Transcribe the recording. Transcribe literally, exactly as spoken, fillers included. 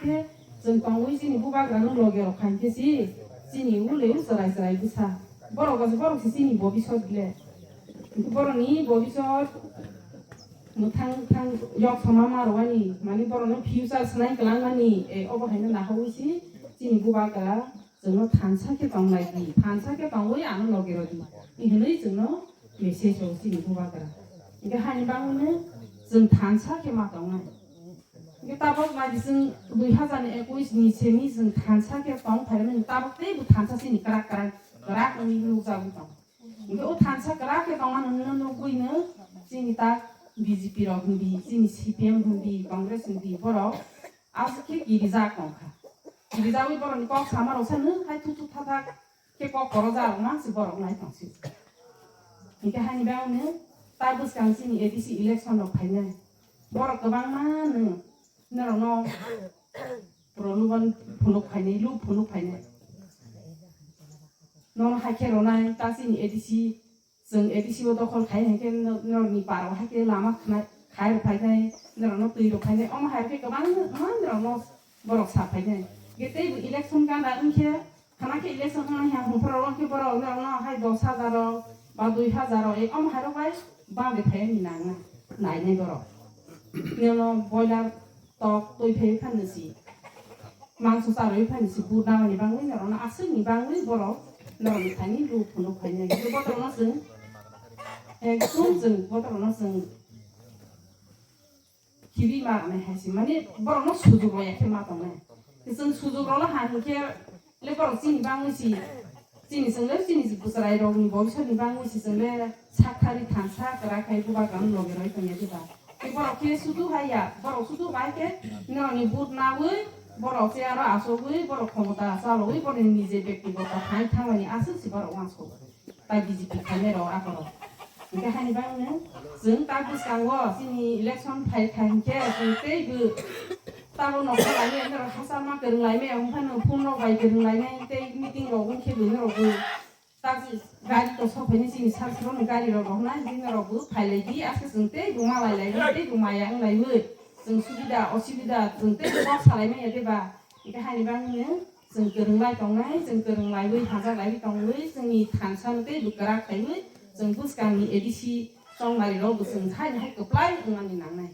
Khe chwng tongwi chini bubagra no loge rok khain khe si chini ule u chwrai chwrai bwsa. Borok o borok si chini bobisot le. Borok ni bobisot mwthang thang yok sama ma rwani mani borok no future swnai kwlang mani e obo hai no nahawi si chini bubagra chwng no thansa khe tong lai di, thansa khe tongwi ano loge rw di hinwi chwng no message o chini bubagra. Hingke hani bangmano chwng thansa khe ma tongnai. Hingke tabok nai di chwng dui hazar ni ekush ni simi chwng thansa khe tong phaimani tabok teibo thansa chini kwrak kwrak kwrak wngwi nukjagwi tong. Hingke o thansa kwrak khe tongmano nukgwino chini ta B J P rok hwnbi chini C P M hwnbi Congress hwnbi borok aswk khe kirijak tongkha. Kirijawi borokni kok samarok sano hai thuk thuk thak thak khe kok koro jarok ma se borok nai tong si. Hingke haini bagwi no ta bwskang chini A D C election rok phainai. Borok kwbangma no norok no proloban phunuk phainai, lu phunuk phainai. Nono hai khe ronai ta chini A D C, chwng A D C o dokhol khai hai khe no-, norokni para o hai khe lama khnai, khai rok phainai, norok no twi rok phainai, omo hai khe kwbangma norok no borok sa phainai. Hingke teibo election gana wngkhe Khana khe election wngmani ha hwnphra rok khe borok norok no hai dos hajar rok ba dui hajar rok e omo hai rok bai bang de phai ni nang na nai nai borok. Nino boiler tok twi phai phan ni si mangso charwi phan ni si bu dama ni bangwi norok no aswk ni bangwi borok norok ni thani lu phunuk phai nai. Botorok no chwng ekdom chwng botorok no chwng khibi ma rwnai hai se, mane borok no sujuk rwya khe ma tongnai. Chwng sujuk rwla ha hinkhe le borok chini bangwi si, chini chwng le chini bwchwrai rok ni bobisot ni bangwi si chwng le sak thari thansa kwrak khai bubagra no loge roi tongya diba. Tei borok khe sudu hai ya, borok sudu bai khe norok ni but nawi borok se aro asogwi borok khomota chalogwi borok ni nije bektigoto hai thangmani aswk si borok uansuk. Tai B J P khainai rok akorok. Hingke haini bagwino chwng ta bwskango chini election phai kha hinkhe chwng teibo tabo nokha lainai norok hachal ma kwrwng laimaya wngphano phone rok bai kwrwng lainai tei meeting rok wngkhe bo norokbo ta gari to sok phainai chini sal salo ni gari rok rohornai hingke norokbo phai lai di aske chwng teibo malai lai teibo maya wng laiwi chwng subida osubida chwng teibo kok salai maya deba. Hingke haini bagwino chwng kwrwng lai tongnai, chwng kwrwng laiwi hajak laiwi tongwi, chwngni thansa no tei bwkra khaiwi, chwng bwskangni A D C chongmari rok bo chwng hai hai kwplai wngmani nangnai.